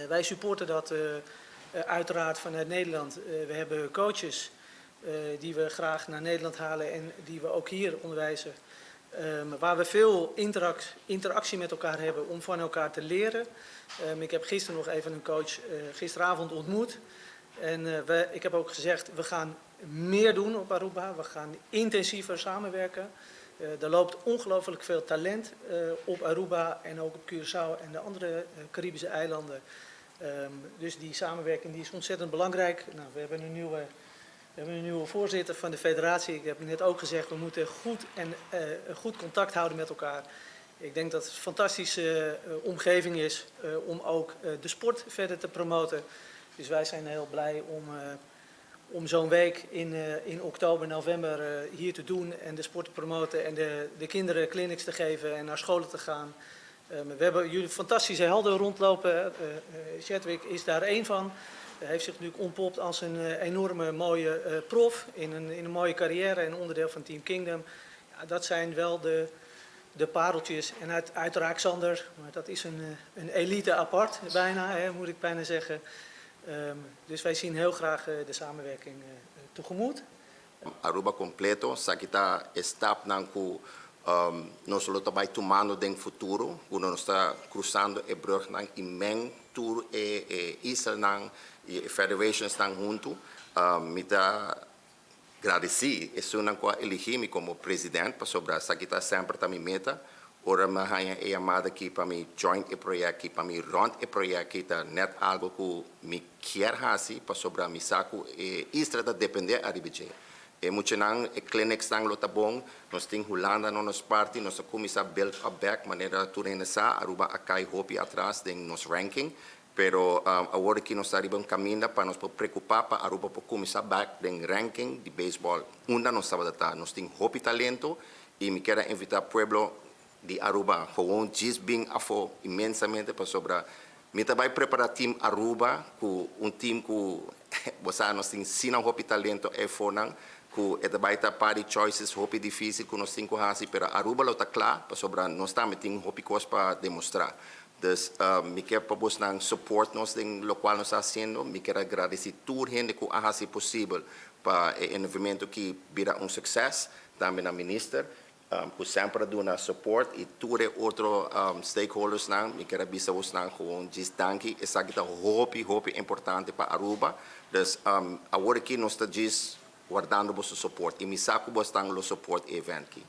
Wij supporten dat uiteraard vanuit Nederland. We hebben coaches die we graag naar Nederland halen en die we ook hier onderwijzen, waar we veel interactie met elkaar hebben om van elkaar te leren. Ik heb gisteren nog even een coach gisteravond ontmoet. En ik heb ook gezegd: we gaan meer doen op Aruba. We gaan intensiever samenwerken. Er loopt ongelooflijk veel talent op Aruba en ook op Curaçao en de andere Caribische eilanden. Dus die samenwerking die is ontzettend belangrijk. Nou, we hebben een nieuwe voorzitter van de federatie. Ik heb net ook gezegd: we moeten goed contact houden met elkaar. Ik denk dat het een fantastische omgeving is om ook de sport verder te promoten. Dus wij zijn heel blij om zo'n week in oktober, november hier te doen en de sport te promoten en de kinderen clinics te geven en naar scholen te gaan. We hebben jullie fantastische helden rondlopen. Chadwick is daar één van. Hij heeft zich natuurlijk ontpopt als een enorme mooie prof in een mooie carrière en onderdeel van Team Kingdom. Ja, dat zijn wel de pareltjes. En uiteraard Xander, maar dat is een elite apart bijna, hè, moet ik bijna zeggen. Dus wij zien heel graag de samenwerking tegemoet. Aruba completo, esaki ta e stapnan cu nos lo bay tumando den futuro, cu nos ta cruzando e brugnan y meng tur e islanan y federations nan hunto. Mi ta gradici esunnan cu a eligi mi como presidente, pasobra esaki ta semper ta mi meta. Ora mi haya e yamada aki pa mi join e proyecto, pa mi run e proyecto, ta net algo cu mi kier hasi, pasobra mi sa cu e isla ta depende ariba dje. E muchanan, e clinics nan lo ta bon, nos tin Hulanda na nos parti, nos a cuminsa build up back, manera tur sa, Aruba a cay hopi atras den nos ranking, pero awor cu nos ta riba un caminda pa nos preocupa pa Aruba por cuminsa back den ranking di baseball. Unda nos tabata, nos tin hopi talento y mi kier invita pueblo di Aruba, gewoon djis bin afo inmensamente pasobra mi tambe prepara team Aruba cu un team cu bo nos tin asina hopi talento e fonan cu e tambe ta parti choices hopi dificil cu nos tin cu hasi, pero Aruba lo ta cla pasobra nos tambe tin hopi cos pa demostra. Dus mi kier pa nan support nos den loke nos ta haciendo. Mi kier gradici tur hende cu a hasi posibel pa e evento aki bira un suceso, tambe na minister cu semper duna support y tur otro stakeholders nan, mi kier bisa nan gewoon djis danki. Esaki ta hopi hopi importante pa Aruba. Dus awor aki nos ta djis wardando boso support y mi sa cu boso lo support e evento aki.